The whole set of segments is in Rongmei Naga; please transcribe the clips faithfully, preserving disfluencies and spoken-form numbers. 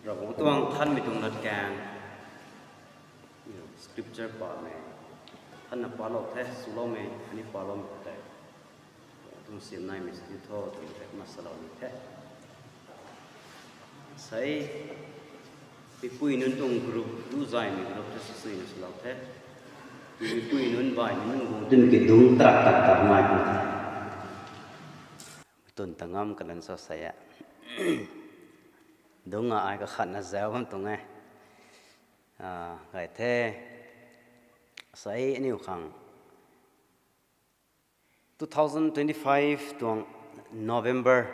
Ravguangc tuang thanmei tuang latkaeng, scripture pamei, thanna palou the, swloumei, ani paloumei tei, tuang siamnaimei sw tho twmei tei kumna salou ni the. Sei, mipui nunc tuang group, lu zaymei group ta swsuina swlou the. Mipui nunc baihmei nunc guang tun ki dung trak tak tak mai pun the. Tun ta ngam kalan sa sei e. Dung a ai kakhatna zau bam tuang e. Gay the, sei aniu khang two thousand twenty-five tuang November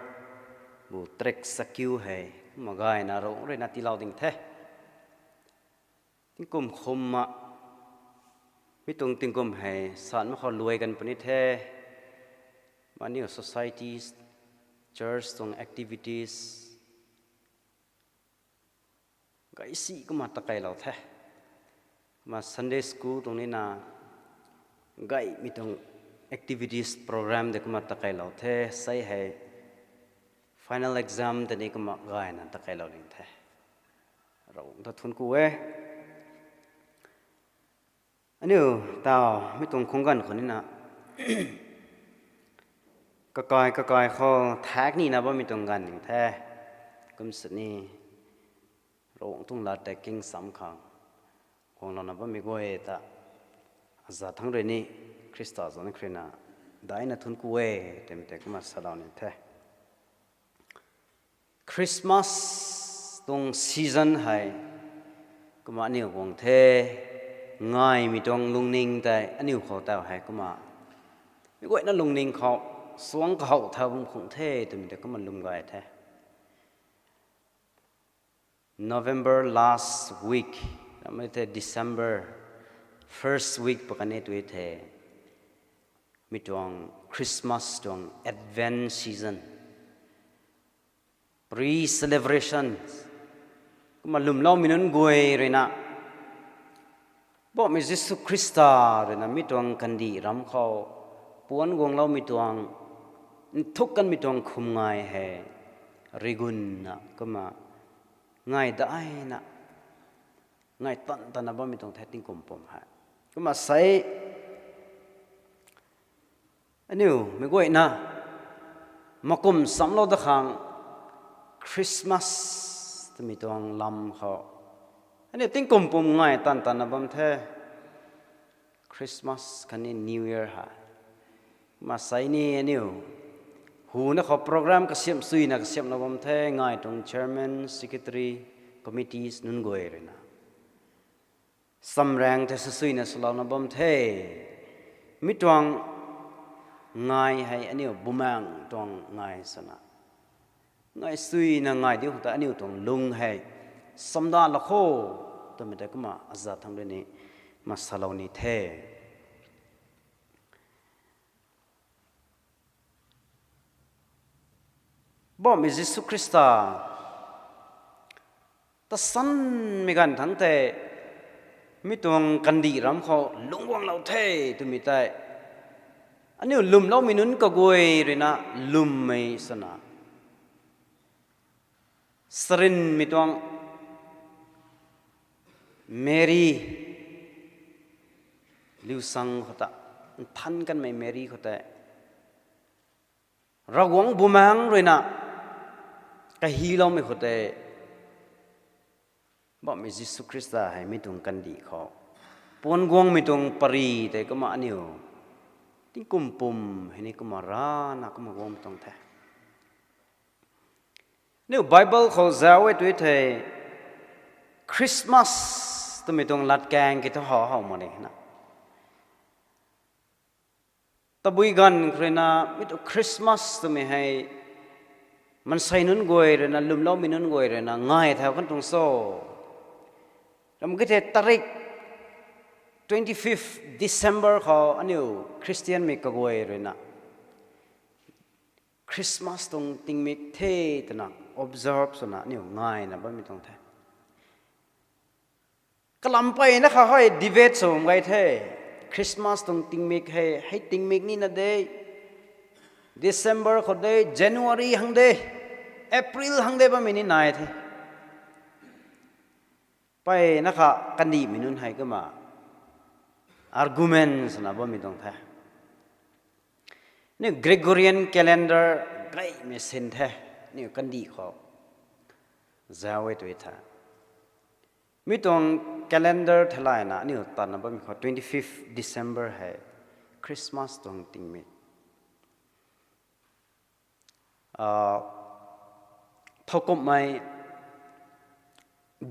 bu trek sakiu hei kumna gayna rung ruina tiilou ding the. Tingkum khumna, mi tuang tingkum hei san mak khou luai kan puni the. Aniu societies, church tuang activities gaysi kumna takeilou the. Kumna Sunday school tuang nina gaymei tuang activities program de kumna takeilou the. Sei hei final exam tei ni kumna gayna takeilou ding the. Ravguangc ta thuanc ku e. Aniu taw mi tuang khung ganv khou nina kakai kakai khou thak nina bammei tuang ganv ning the. Kum sini Ravguangc tuang lat tei kingsam khang guanglouna bammei guay ta aza thangc rui ni Khrista zanc khrina daina thuanc ku e twmei tei kumna salou ni the. Christmas tuang season hei kumna aniu guang the, ngaymei tuang lungning tei aniu khou taw hei kumna mi guayna lungning khou suang kahouh thau bam khung the twmei tei kumna lwm gay the. November last week, ramei the December first week pa kani tui the, mi tuang Christmas tuang Advent season, pre-celebration, kumna lwmloumei nunc guay ruina Poubauhmei Jisu Khrista ruina mi tuang kandih ram khou puanc guangloumei tuang, nthuk kanmei tuang khum ngai hei rigunna kumna ngai daina, ngai tan tanna bammei tuang the tingkum pum hei. Kumna sei aniu mei guayna makum samlou da khang Christmas twmei tuang lam khou aniu tingkum pum ngai tan tanna bam the. Christmas khatni New Year hei. Kumna sei ni aniu huna khou program kasiamh suina kasiamhlou bam the, ngai tuang chairman, secretary, committees nunc guay ruina samraeng the swsuina swlouna bam the. Mi tuang ngai hei aniu Bumaengh tuang ngai swna ngai suina ngai diu khou ta aniu tuang lung hei samda la kho twmei tei kumna aza thangc rui ni kumna salou ni the. Poubauhmei Jisu Khrista tasanmei ganv thangc tei mi tuang kandih ram khou lungc guanglou the twmei tei aniu lwmloumei nunc kaguay ruina lwmmei swna sarinmei tuang Mary liusang khou ta, nthan kanmei Mary khou tei Ravguangc Bumaengh ruina kahyloumei khou tei Poubauhmei Jisu Khrista hei mi tuang kandih khou puanc guangmei tuang pary tei kumna aniu tingkum pum hei ni kumna rana kumna guangmei tuang the. Aniu Bible khou zauc e tui thei Christmas twmei tuang latkaeng ki thu how how mak ni na. Tabui ganv khou ruina mi tuang Christmas twmei hei maansei nunc guay ruina, lwmloumei nunc guay ruina ngai thau kan tuang cho. Ram ki the tarik twenty-fifth December khou aniu Christianmei kaguay ruina Christmas tuang tingmik the twna observe swna aniu ngaina bammei tuang the. Kalam peyna kha hei debate sw bam gay the. Christmas tuang tingmik hei, hei tingmik nina de, December khou de, January hang de, April hang de bammei ni nai the. Mpeyna kha kandihmei nunc hei kumna argument swna bammei tuang the. Aniu Gregorian calendar gaymei sin the, aniu kandih khou zauc e tw the. Mi tuang calendar theilayna aniu tanna bammei khou twenty-fifth December hei Christmas tuang tingmik. Thowkumhmei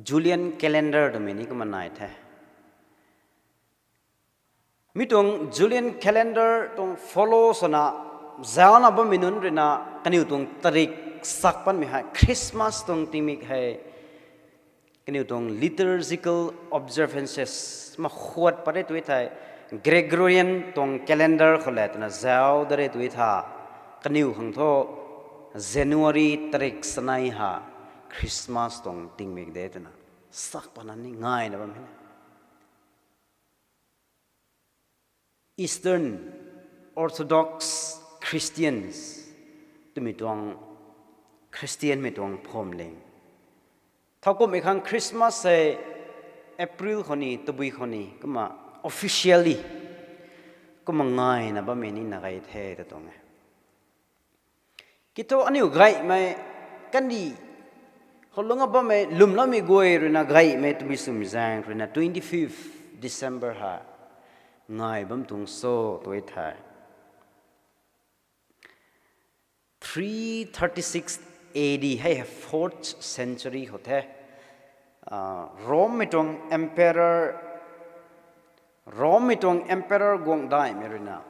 Julian calendar twmei ni kumna nai the. Mi tuang Julian calendar tuang follow swna zaucna bammei nunc ruina kaniw tuang tarik sak patmei hei Christmas tuang tingmik hei kaniw tuang liturgical observances makhuat pat e tw thei, Gregorian tuang calendar khou le twna zauc da re tw tha, kaniw khang thu January tarik sanei ha Christmas tuang tingmik de twna sak patna ni ngaina bam e. Eastern Orthodox Christians twmei tuang Christianmei tuang phwamling, thowkumhmei khang Christmas hei April khou ni tabui khou ni kumna officially kumna ngaina bammei ni na gay the ta tuang e. Kiu thu aniu gaymei kandih khou lungc bammei lwmloumei guay ruina gaymei tabui swmei zaeng ruina twenty-fifth December hei ngai bam tuang cho tw thei, three thirty-six A D hei hei fourth century khou the. Romemei tuang emperor, Romemei tuang emperor guangdaihmei ruina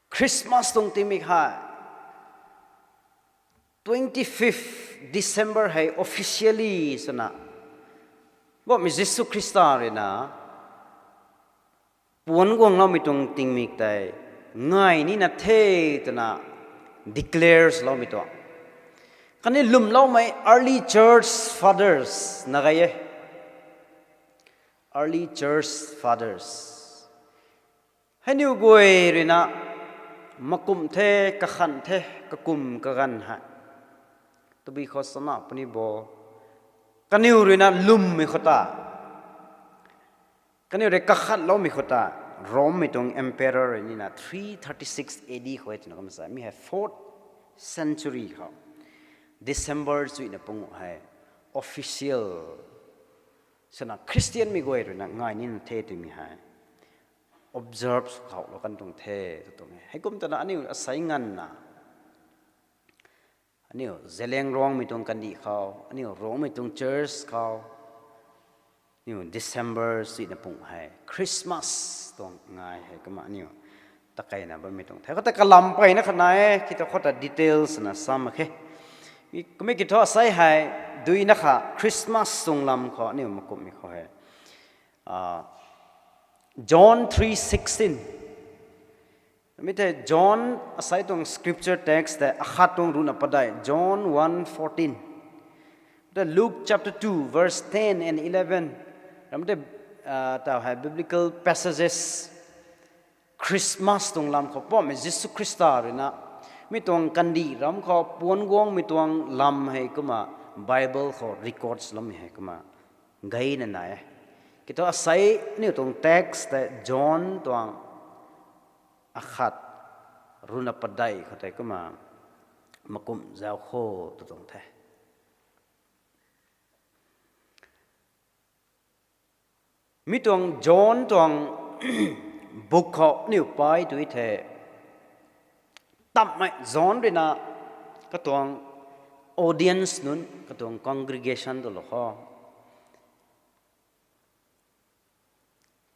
Christmas tuang tingmik hei twenty-fifth December hei officially swna bammei Jisu Khrista ruina puanc guangloumei tuang tingmik tei ngai nina the twna declare swloumei tuang. Khatni lwmloumei early church fathers na gay e. Early church fathers hei niw guay ruina makumh the, kakhanh the, kakum kaganv hei tabui khou sana puni bo, kaniw ruina lwmmei khou ta, kaniw rui kakhanhloumei khou ta, Romemei tuang emperor rui nina three thirty-six A D khou e twna kumna sa. Mi hei fourth century khou December chuina panguh hei official swna Christianmei guay ruina ngai nina the twmei hei observe sw khou lou kan tuang the tw tuang e. Heikum twna aniu asei nganvna aniu Zeliangrongmei tuang kandih khou, aniu Rongmei tuang church khou, aniu December chuina panguh hei Christmas tuang ngai hei kumna aniu takeina bammei tuang the. Khoutei kalam peyna khatna e, kiu thu khoutei details na sa mak khe. Kumna kiu thu asei hei duina kha Christmas tuang lam khou aniu makumhmei khou hei John three sixteen mi the. John asei tuang scripture text tei akhat tuang ruhna padeih, John one fourteen. Tei Luke chapter two verse ten and eleven ram tei, taw hei biblical passages, Christmas tuang lam khou Poubauhmei Jisu Khrista ruina mi tuang kandih ram khou puanc guangmei tuang lam hei kumna Bible khou records loumei hei kumna gayna nai e. Kiu thu asei aniu tuang text tei John tuang akhat ruhna padeih khou tei kumna makumh zauc kho tw tuang the. Mi tuang John tuang book khou aniu pai tw thei, tammei John ruina katuang audience nunc, katuang congregation tu lou kho,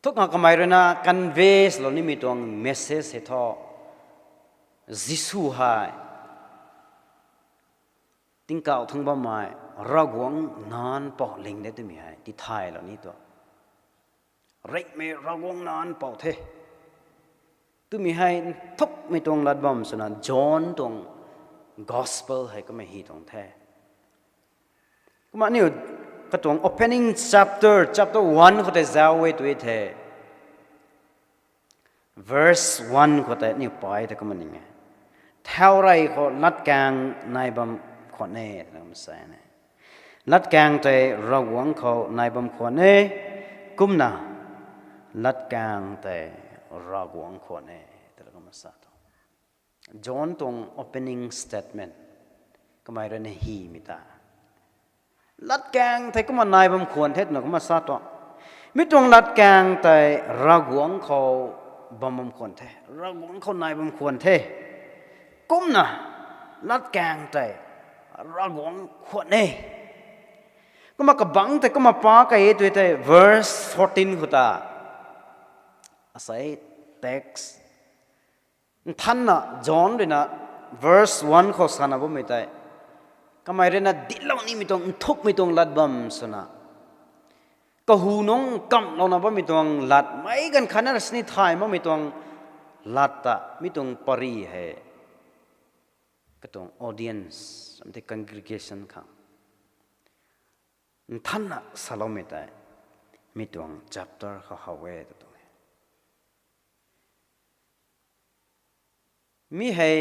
thukna kamei ruina convey lou nimei tuang message hei thu, Jisu hei tingkauh thangc bammei Ravguangc Nac Mpouh ling de twmei hei tithaylou ni tu, ringhmei Ravguangc Nac Mpouh the twmei hei nthukmei tuang lat bam swna John tuang gospel hei kumna hy tuang the. Kumna aniu katuang opening chapter, chapter one khou tei zauc e tw the. Verse one khou tei aniu pai tei kumna ning e. Thaurey khou latkaeng nai bam khwan e twna kumna sa e. Latkaeng tei Ravguangc khou nai bam khwan e, kumna latkaeng tei Ravguangc khwan e, twna kumna sa tuang. John tuang opening statement kamei rui na hymei ta, latkaeng tei kumna nai bam khwan the twna kumna sa tuang. Mi tuang latkaeng tei Ravguangc khou bam bam khwan the, Ravguangc khou nai bam khwan the. Kumna latkaeng tei Ravguangc khwan e. Kumna kabangc tei kumna pa kei e tw tei verse fourteen khou ta, asei text nthanna John rui na verse one khou sana bammei tei, kamei rui na dinclou nimei tuang, nthukmei tuang lat bam swna, kahu nungc nkamlouna bammei tuang lat, meic ganv khatna sini thay makmei tuang lat ta, mi tuang pary hei katuang audience, amti congregation khang nthanna saloumei tei mi tuang chapter khou how e tw tuang e. Mi hei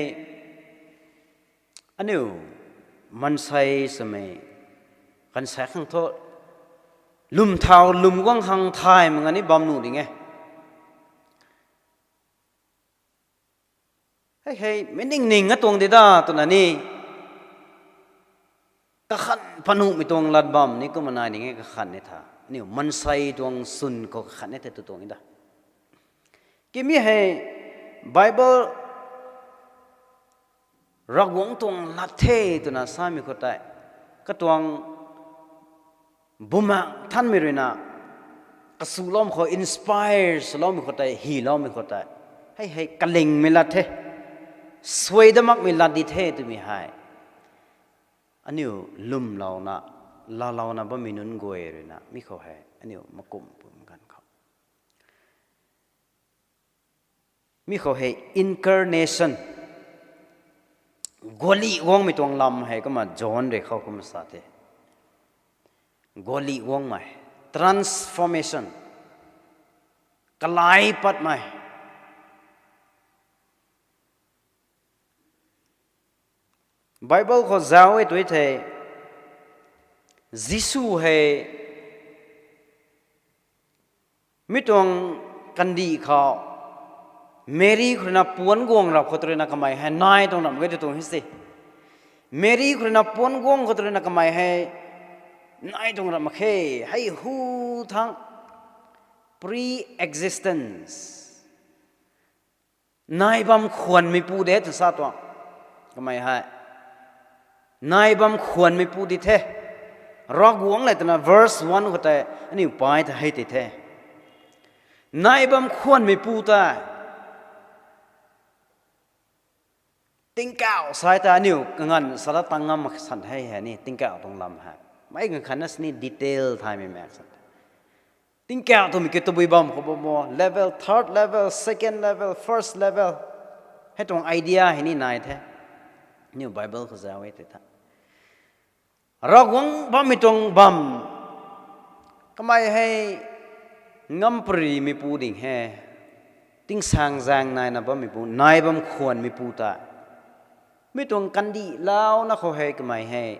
aniu maansei swmei ganv sa khang thu, lwm thau lwm guang khang thay mak nga ni bam nuh ding e. Hei hei, mi ning ning a tuang di da twna ni, kakhan panuhmei tuang lat bam ni kumna nai ning e, kakhan ni tha. Aniu maansei tuang swn khou kakhan ni the tw tuang e da. Kimi hei Bible Ravguangc tuang lat the twna samei khou tei, katuang Bumaengh Nthanmei rui na kasuloumei khou, inspire swloumei khou tei, hyloumei khou tei, hei hei kalingmei lat the, suai dat makmei lat di the twmei hei aniu lwmlouna, laalouna bammei nunc guay rui na mi khou hei aniu makumh pum ganv khou, mi khou hei incarnation, gualih guangmei tuang lam hei kumna John rui khou kumna sa the. Gualih guangmei, transformation, kalai patmei. Bible khou zauc e tw thei, Jisu hei mi tuang kandih khou Meri khou rui na puanc guang rap khou tw rui na kamei hei nai tuang ram khe tw tuang e si. Meri khou rui na puanc guang khou tw rui na kamei hei nai tuang ram mak khe, hei hu thangc, pre-existence. Nai bam khwanmeipu de tw sa tuang. Kamei hei nai bam khwanmeipu di the. Ravguangc le twna verse one khou tei aniu pai ta hei tei the. Nai bam khwanmeipu tei tingkauh sai ta aniu kanganv sa dat tang ngam mak san hei hei ni tingkauh tuang lam hei. Meic ganv khatna sini detail thaymei mak san. Tingkauh twmei ki tabui bam khou bam mo, level, third level, second level, first level. Hei tuang idea hei ni nai the. Aniu Bible khou zauc e tei tha. Ravguangc bammei tuang bam, kamei hei ngamparymeipu ding he. Tingsaengzaeng naina bammeipu, nai bam khwanmeipu ta. Mi tuang kandih launa khou hei kamei hei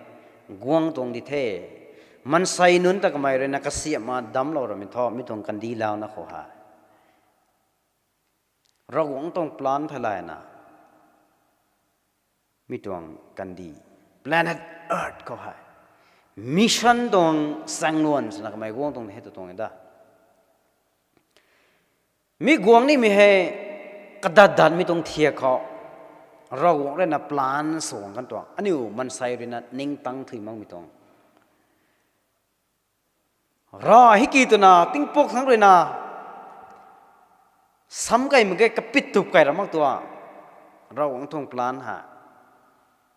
guang tuang di the. Maansei nunc ta kamei rui na kasiamhna damclou ramei thu mi tuang kandih launa khou hei, Ravguangc tuang plan theilayna mi tuang kandih, planet Earth khou hei mission tuang chaengluan swna kamei guang tuang di he tw tuang e da. Mi guang nimei hei kadat datmei tuang thiak khou Ravguangc rui na plan sw guang kan tuang, aniu maansei rui na ningtang thuy makmei tuang. Rav hiki twna tingpuk thangc rui na sam kei mak ge, kapit tup kei ra mak tuang. Ravguangc tuang plan hei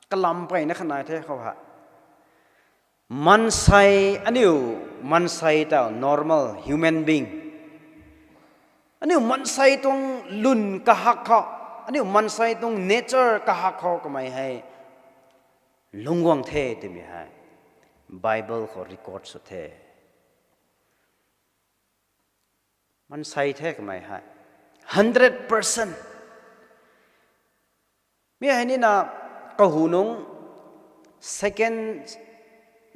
kalam peyna kha nai the khou hei. Maansei, aniu maansei ta normal human being, aniu maansei tuang lun kahak khou, aniu maansei tuang nature kahak khou kamei hei lungc guang the twmei hei Bible khou record sw the. Maansei the kamei hei, hundred percent. Mi hei nina kahu nungc second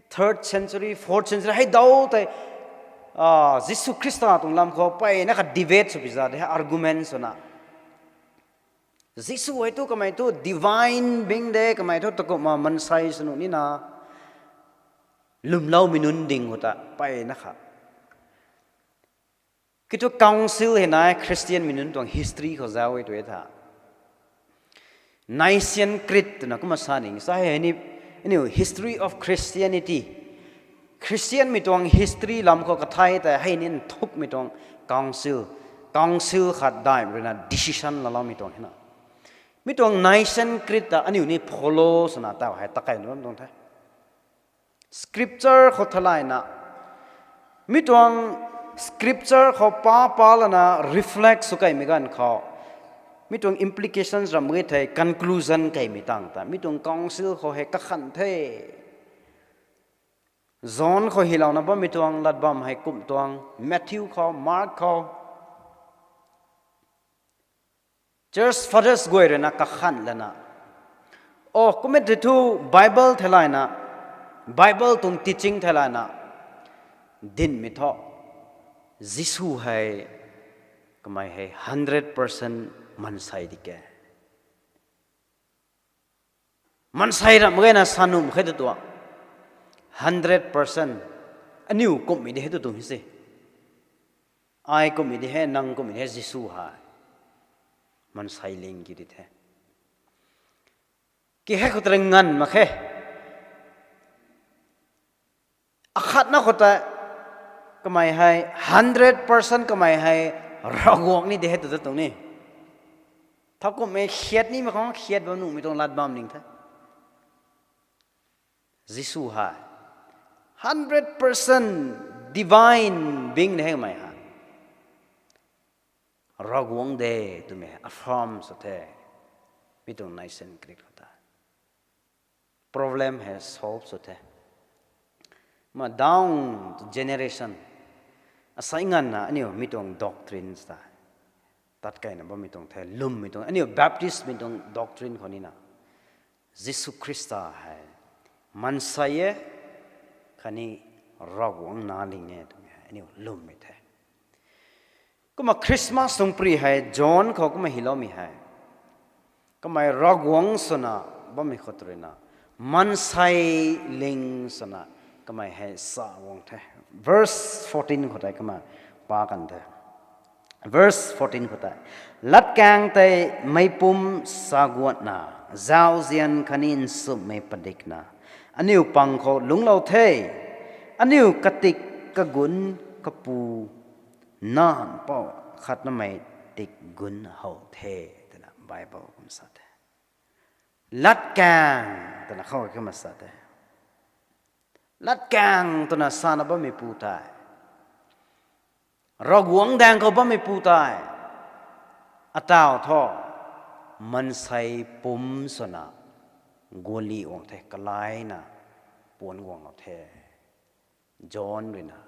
third century, fourth century hei dau tei, Jisu Khrista tuang lam khou mpeyna kha debate sw pi za de, argument swna. Jisu hei thu kamei thu divine being de, kamei thu takumhna maansei sw nuh nina, lwmloumei nunc ding khou ta mpeyna kha. Kiu thu council hei nai Christianmei nunc tuang history khou zauc e tu e tha. Nicene Creed twna kumna sa ning sa hei ni, aniu history of Christianity, Christianmei tuang history lam khou kathai tei hei ni nthukmei tuang council, council khat daih ruina decision laaloumei tuang hei na. Mi tuang Nicene Creed ta aniu ni follow swna taw hei takai na bam tuang the. Scripture khou theilayna, mi tuang scripture khou pa pa lana reflect sw kaimei ganv khou, mi tuang implications ram e thei conclusion kaimei tang ta mi tuang council khou hei kakhan the. John khou hylouna bammei tuang latbam hei kum tuang, Matthew khou, Mark khou, Church Fathers guay ruina kakhan lana, o kumna tei thu Bible theilayna, Bible tuang teaching theilayna dinmei thu, Jisu hei kamei hei hundred percent maansei di ke. Maansei ram gayna sa nuh mak khe tu tuang. Hundred percent. Aniu kumhmei di hei tu tuang hei se. Ai kumhmei di hei, nang kumhmei di hei, Jisu hei maansei ling kiu di the. Ki hei khou tei nganv mak khe. Akhatna khou tei kamei hei hundred percent kamei hei Ravguangc ni di hei tu ta tuang ni. Thowkumhmei khiat nimei khang khiat bam nuhmei tuang lat bam ning the. Jisu hei hundred percent divine being de hei kamei hei Ravguangc de twmei affirm sw the. Mi tuang Nicene Creed khou ta problem hei solve sw the. Ma down to generation, asai nganvna aniu mi tuang doctrines ta tat kaina bammei tuang the, lwmmei tuang, aniu Baptistmei tuang doctrine khou nina Jisu Khrista hei maansei e, khatni Ravguangc nac ling e twmei hei aniu lwmmei the. Kumna Christmas tuang pri hei John khou kumna hyloumei hei, kamei Ravguangc swna bammei khou tei ruina maansei ling swna kamei hei sa guang the. Verse fourteen khou tei kumna pa kan the. Verse fourteen khou tei, latkaeng tei meicpumc sa guatna, zauzian khatni nchumhmei padikna aniu pang khou lungclou the. Aniu katik kagunc kapu nac pou khatnamei tik gunc how the, twna Bible kum sa the. Latkaeng twna khou kumna sa the. Latkaeng twna sana bammeipu tei, Ravguangc daeng khou bammeipu tei, ataw thu maansei pumc swna guali guang the, kalaina puanc guanglou the. John ruina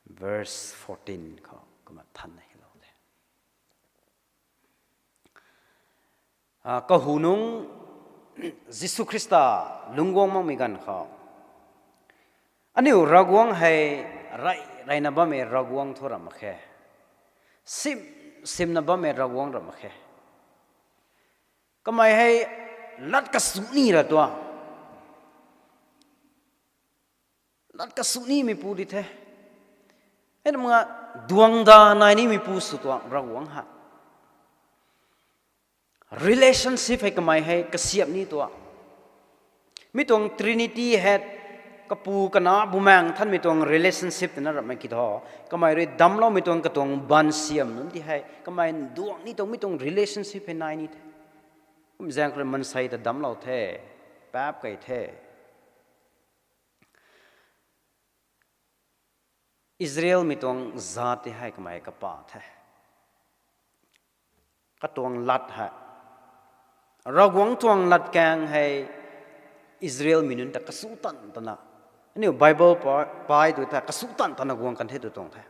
verse fourteen khou kumna thanna hylou the. Kahu nungc Jisu Khrista lungc guang makmei ganv khou, aniu Ravguangc hei rey reyna bammei Ravguangc thu ram mak khe. Sim simna bammei Ravguangc ram mak khe. Kamei hei lat kasu ni ra tuang, lat kasu nimeipu di the. Hei na manga duangda nai nimeipu sw tuang Ravguangc hei. Relationship hei kamei hei kasiamh ni tuang. Mi tuang Trinity hei, Kapu, Kanac, Bumaengh Nthanmei tuang relationship twna ramhmei ki thu, kamei rui damcloumei tuang katuang baansiam nunc ti hei kamei nduang ni tuang, mi tuang relationship hei nai ni the. Kum zaeng khou rui maansei ta damclou the, paap key the. Israelmei tuang zat ti hei kamei kapa the. Katuang lat hei, Ravguangc tuang latkaeng hei Israelmei nunc ta kasu tan tana, aniu Bible pa- pai tu thei kasu tan tana guang kan the tu tuang the.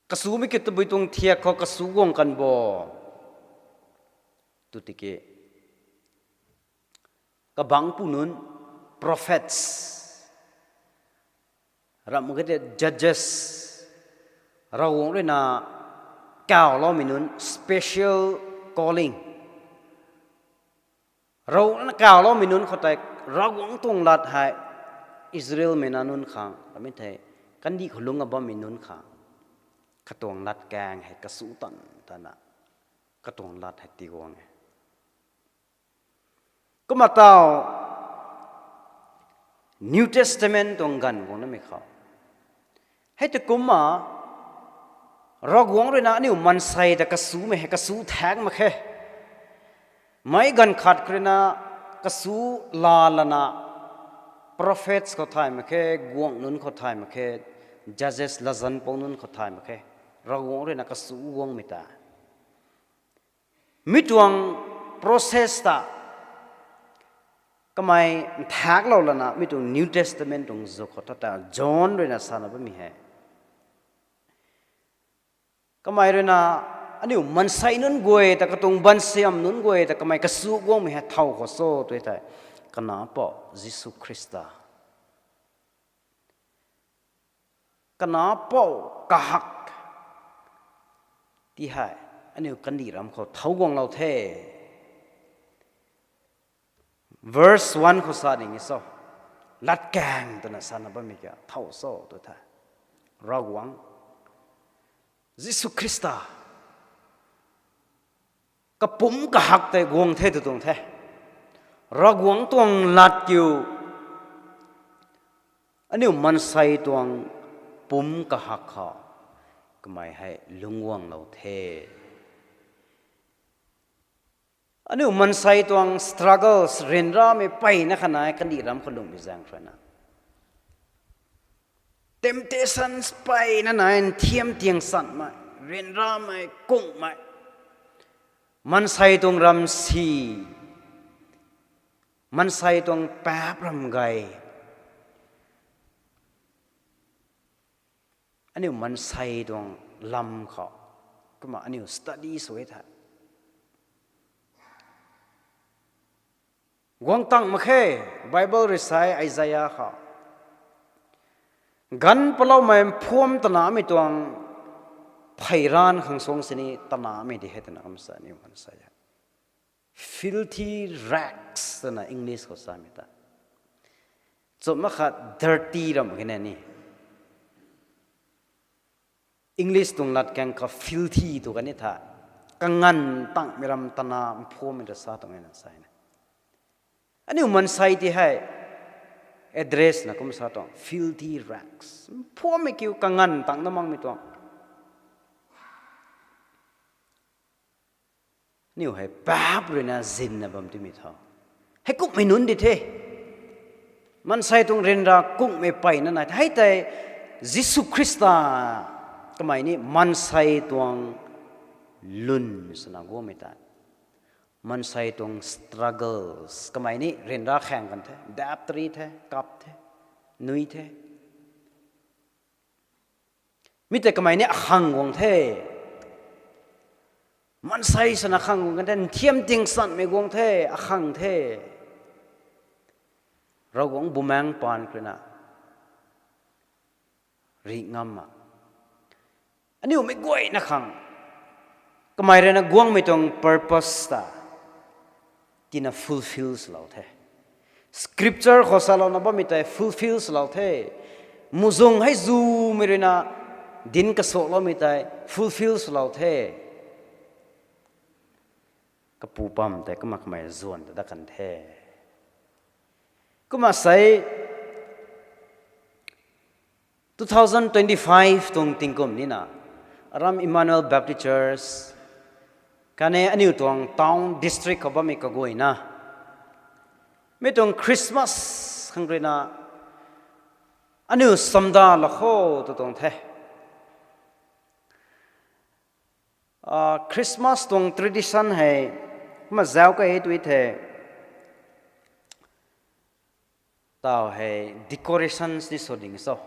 Kasumei ki tabui tuang thiak khou kasu guang kan bo tu tiki, kabangc pu nunc, prophets, ramh khe tei judges, Ravguangc ruina kawloumei nunc, special calling. Ravguangc ruina kawloumei nunc khou tei, Ravguangc tuang lat hei Israelmei na nunc khang ramei thei, kandih khou lungc a bammei nunc khang katuang latkaeng hei kasu tan tana, katuang lat hei tiguang e. Kumna tau New Testament tuang ganv guang namei khou, hei tei kumna Ravguangc ruina aniu maansei ta kasumei hei kasu thaek mak khe. Meic ganv khat khou ruina kasu laa lana, prophets khou thay mak khe, guangh nunc khou thay mak khe, judges latzan pou nunc khou thay mak khe. Ravguangc ruina kasu guangmei ta, mi tuang process ta kamei nthaklou lana, mi tuang New Testament tuang zu khou ta ta John ruina sana bammei hei, kamei ruina aniu maansei nunc guay ta, katuang bansiam nunc guay ta kamei kasu guangmei hei thow khou cho tw thei, Kanac Pou Jisu Khrista, Kanac Pou kahak ti hei aniu kandih ram khou thow guanglou the. Verse one khou sa ding e cho, latkaeng twna sana bammei kiu thow cho tw thei, Ravguangc, Jisu Khrista kapumc kahak tei guang the tw tuang the. Ravguangc tuang lat kiu aniu maansei tuang pumc kahak khou kamei hei lungc guanglou the. Aniu maansei tuang struggles, ryanramei peyna kha nai kandih ram khou lungmei zaeng khou ruina, temptations peyna nai, nthiam tiang sanmei, ryanramei, kungmei, maansei tuang ram si, maansei tuang paap ram gay, aniu maansei tuang lam khou kumna aniu study sw e thei, guang tang mak khe. Bible rui sa e, Isaiah khou, ganv paloumei mphuam tanamei tuang pheyran khang suang sini tanamei di he twna kum sa aniu maansei hei filthy rags twna English khou samei ta. Chumna khat dirty ram khe na ni. English tuang latkaeng khou filthy tw kan ni tha, kanganv tangmei ram tana mphuammei ta sa tuang e na sa e na. Aniu maansei ti hei address na kum sa tuang, filthy rags. Mphuammei kiu kanganv tangna makmei tuang. Aniu hei paap ruina zinna bam timei tho. Heikumhmei nunc di the. Maansei tuang ryanra kungmei peyna nai the. Hei tei Jisu Khrista kamei ni maansei tuang lwn swna guangmei tei, maansei tuang struggles, kamei ni ryanra khaeng kan the, dap tari the, kap the, nui the. Mi tei kamei ni akhang guang the. Maansei swna akhang guang kan the, nthiam tiang sanmei guang the, akhang the. Ravguangc Bumaengh paan khou ruina rih ngamna, aniu mei guayna khang kamei ruina guangmei tuang purpose ta tina fulfill swlou the. Scripture khou salouna bammei tei fulfill swlou the. Muhzwng hei zumei ruina dinc kasuakloumei tei fulfill swlou the. Kapu pam tei kumna kamei zuan ta dat kan the. Kumna sei two thousand twenty-five tuang tingkum nina, aram Emmanuel Baptist Church khatni aniu tuang town district khou bammei kaguayna, mi tuang Christmas khang ruina aniu samda la kho tw tuang the. Christmas tuang tradition hei kumna zauc key tw the. Tau hei decorations ni sw ding cho,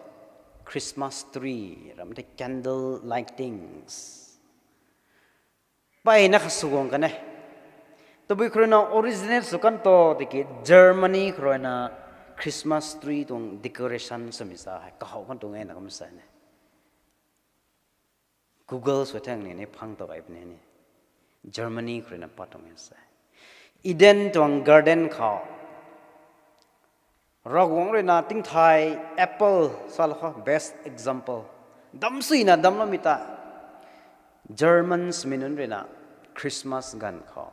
Christmas tree ram tei candle lightings peyna kha sw guang kan e. Tabui khou rui na originate sw kan to tiki Germany khou rui na Christmas tree tuang decoration swmei sa hei kahow kan tuang e na kum sa ne. Google sw thang ni ni phang to ai puni ni. Germany khou rui na pat tuang e sa. Eden tuang garden khou Ravguangc rui na tingthai apple sa la khou best example. Dam sui na dam la mi ta. Germans mi nunc rui na Christmas ganv khou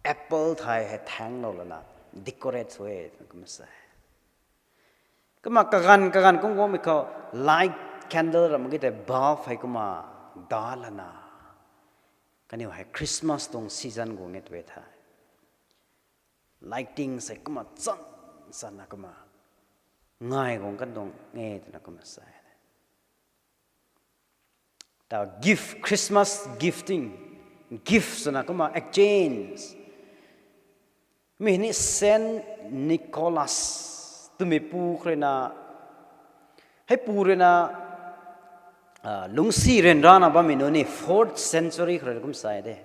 apple thai hei thaeng lou lana decorate sw e twna kumna sa. Kumna kaganv kaganv kum guangmei khou light candle ram ki tei bulb hei kumna da lana. Kaniw hei Christmas tuang season guang e tw e the. Lighting sei kumna chan chan na kumna ngai guang kan tuang e twna kumna sa. Ta gift, Christmas gifting, gift swna kumna exchange. Mi ni Saint Nicholas twmei pu khou rui na, hei pu rui na, lungcsi ryanrana bammei nunc ni fourth century khou rui kum sa de.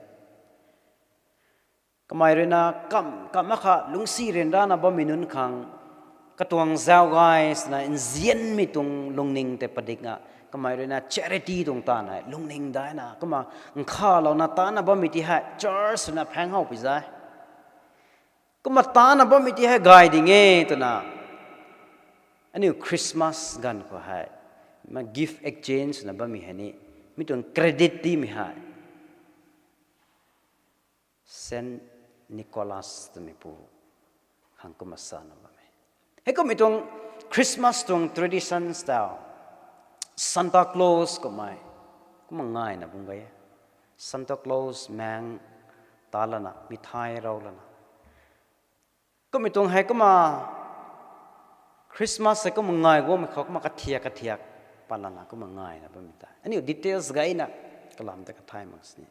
Kamei rui na kam kam akha lungcsi ryanrana bammei nunc khang katuang zauc gay swna nzianmei tuang lungning tei padik na, kamei rui na charity tuang ta na lungning dai na kumna nkhavlouna tana bammei ti hei church swna phaeng how pi zai. Kumna tana bammei ti hei gay ding e twna aniu Christmas ganv khou hei ma gift exchange swna bammei hei ni mi tuang credit timei hei Saint Nicholas twmei pu khang kumna sana bam e. Heikummei tuang Christmas tuang traditions tau Santa Claus kummei kumna ngaina bung gay e. Santa Claus maeng ta lana mithai rau lana kummei tuang hei kumna Christmas hei kumna ngai guangmei khou kumna kathiak kathiak pat lana kumna ngaina bammei ta aniu details gayna kalam ta kathai mak sini.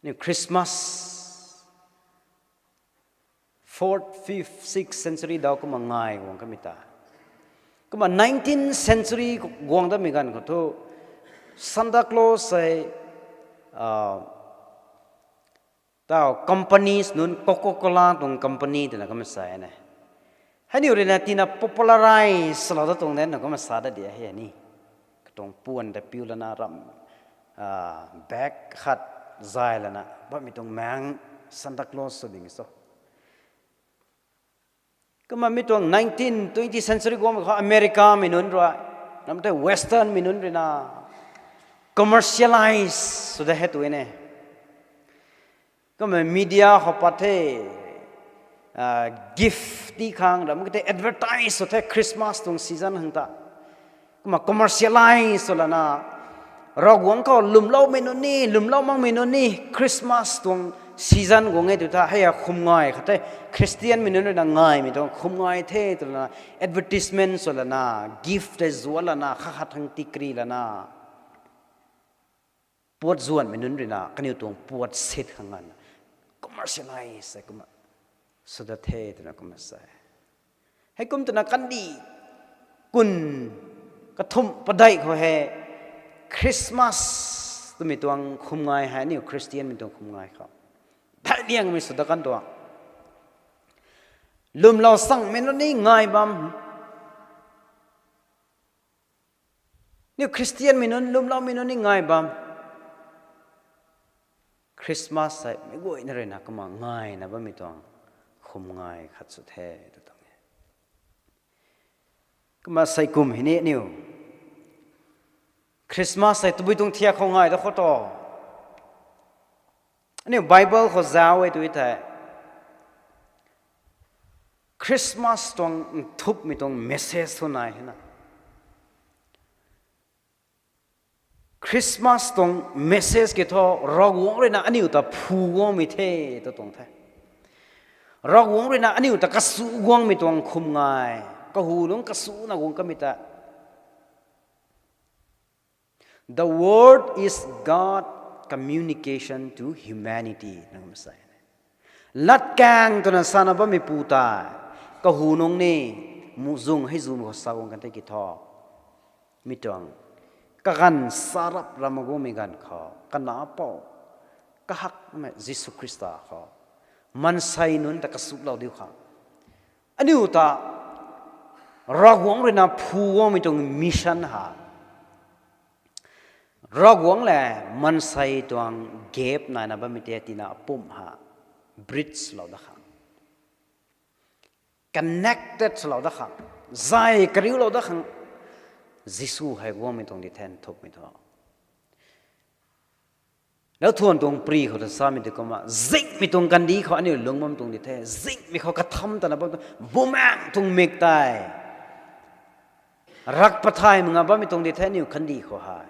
Aniu Christmas fourth, fifth, sixth century dau kumna ngai guang kamei ta. Kumna nineteenth century guang damei ganv khou thu Santa Claus hei tau companies nunc Coca-Cola tuang company twna kumna sa ne. Heiniw rui na tina popularize lou da tuang de na kumna sa da di hei ni. Katuang puan ta piu lana ram bag khat zay lana bammei tuang maeng Santa Claus sw ding so. Kumna mi tuang nineteenth, twentieth century guangmei khou Americamei nunc rui, ram tei Westernmei nunc rui na commercialize sw da hei tu ne. Kumna media khou pat the, gift ti khang ram ki tei advertise sw the Christmas tuang season hang ta. Kumna commercialize sw lana Ravguangc khou lwmloumei nunc ni, lwmlou makmei nunc ni Christmas tuang season guang e tu tha hei a khum ngai khat the. Christianmei nunc rui na ngaimei tuang khum ngai the twna advertisement sw lana, gift tei zuan lana, khat khat thang tikri lana puat zuanmei nunc rui na kaniw tuang puat sit khang nganv commercialize kumna sw da the twna kumna sa. Heikum twna kandih kun kathumh padeih khou hei Christmas twmei tuang khum ngai hei aniu Christianmei tuang khum ngai khou thai liangmei sw da kan tuang. Lwmlou sangmei nunc ni ngai bam, niu Christianmei nunc lwmloumei nunc ni ngai bam. Christmas hei meic guayna rui na kumna ngaina bammei tuang khum ngai khat sw the tu tuang e. Kumna sei kum hei ni aniu Christmas hei tabui tuang thiak khou ngai da khou tu aniu Bible khou zauc e tu thei Christmas tuang nthupmei tuang message thu nai hei na. Christmas tuang message ki thu Ravguangc rui na aniu ta phu guangmei the tu tuang the. Ravguangc rui na aniu ta kasu guangmei tuang khum ngai, kahu nungc kasuna guang kamei ta. The word is God communication to humanity na kum sa e. Latkaeng twna sana bammei pu tei kahu nungc ni muhzwng hei zumei khou sa guang kan the ki thu, mi tuang kaganv sa rap ram guangmei ganv khou kana pou Kahakmei Jisu Khrista khou maansei nunc ta kasuklou diu khang, aniu ta Ravguangc rui na phu guangmei tuang mission ha, Ravguangc le maansei tuang gap naina bammei tei tina apumh ha bridge lou dat khang, connected swlou dat khang, zay kariulou dat khang, Jisu hei guangmei tuang di the nthukmei thu. Lauthuan tuang pri khou ta samei tei kumna, zingmei tuang kandih khou aniu lung bam tuang di the, zingmei khou katham tana bam tuang, Bumaengc tuang mik tei rak pathay manga bammei tuang di the aniu kandih khou hei.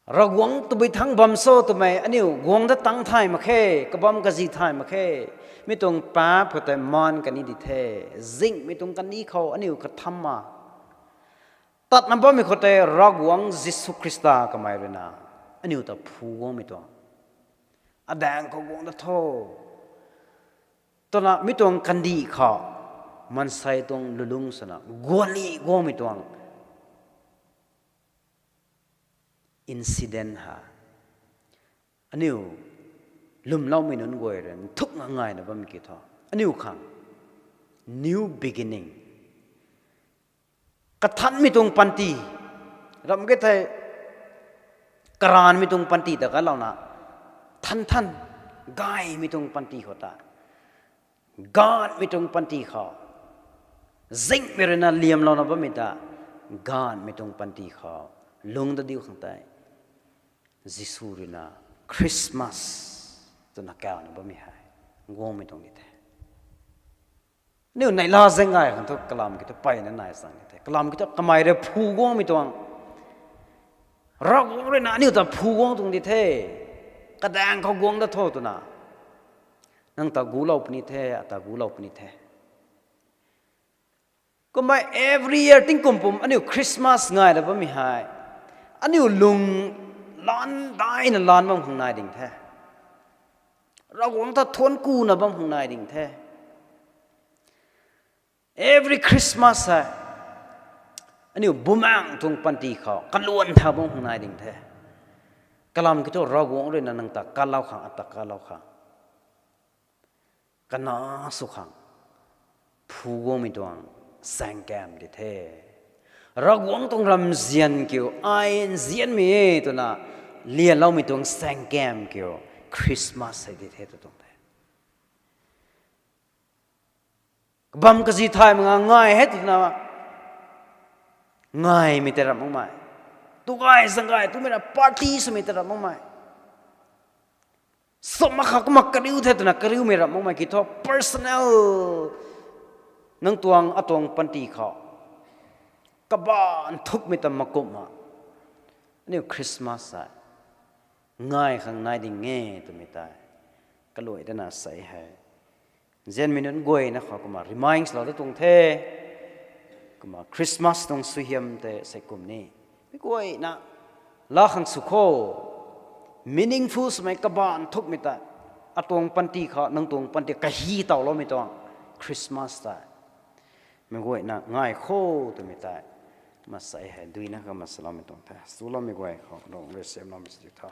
Ravguangc tabui thangc bam cho twmei aniu guang dat tang thay mak khe, kabam kazi thay mak khe. Mi tuang paap khou tei maan kani di the, zingmei tuang kandih khou aniu katham a tatna bammei khou tei Ravguangc Jisu Khrista kamei rui na aniu ta phu guangmei tuang, adaeng khou guang dat tho twna mi tuang kandih khou maansei tuang lulung swna guanli guangmei tuang incident ha, aniu lwmloumei nunc guay rui nthukna ngayna bammei kiu thu, aniu khang new beginning, kathanmei tuang panty, ram ke thei karanmei tuang panty ta kalouna, than than gaymei tuang panty khou ta, gaanvmei tuang panty khou, zingmei rui na liamlouna bammei ta, gaanvmei tuang panty khou lung dat diu khang tei, Jisu rui na Christmas twna kawna bammei hei guangmei tuang di the. Aniu neihla zaeng gay khang thu kalam kiu thu mpeyna nai zaeng di the. Kalam kiu thu kamei rui phu guangmei tuang, Ravguangc rui na aniu ta phu guang tuang di the. Kadaeng khou guang dat tho twna, nang ta gulou puni the, ata gulou puni the. Kumna every year tingkum pum aniu Christmas ngayna bammei hei, aniu lung lan daina lan bam khang nai ding the. Ravguangc ta thuanc kuna bam khang nai ding the. Every Christmas hei aniu Bumaengc tuang panty khou kaluan thau bam khang nai ding the. Kalam kiu thu Ravguangc rui na nang ta kalou khang, ata kalou khang, kana sw khang phu guangmei tuang saengkam di the. Ravguangc tuang ramzian kiu ai nzianmei e twna lianloumei tuang saengkam kiu Christmas hei di the tw tuang the. Kabam kazi thay manga ngai hei twna ngaimei tei ram makmei, tugay zanggay twmei ra party swmei tei ram makmei, sw mak kha kumna kariu the twna kariumei ram makmei kiu thu personal, nang tuang atuang panty khou kabah nthukmei ta makumna aniu Christmas hei ngai khang nai ding e twmei tei kaluai dana sei hei nzianmei nunc guayna khou kumna remind lou dat tuang the. Kumna Christmas tuang suaihiam tei sei kum ni, mi guayna laa khang sw kho, meaningful swmei kabah nthukmei tei atuang panty khou, nang tuang panty kahi tawloumei tuang Christmas tei mi guayna ngai kho twmei tei kumna sei hei duina kumna saloumei tuang the. Swloumei guay khou lung rui siamloumei sw di tho.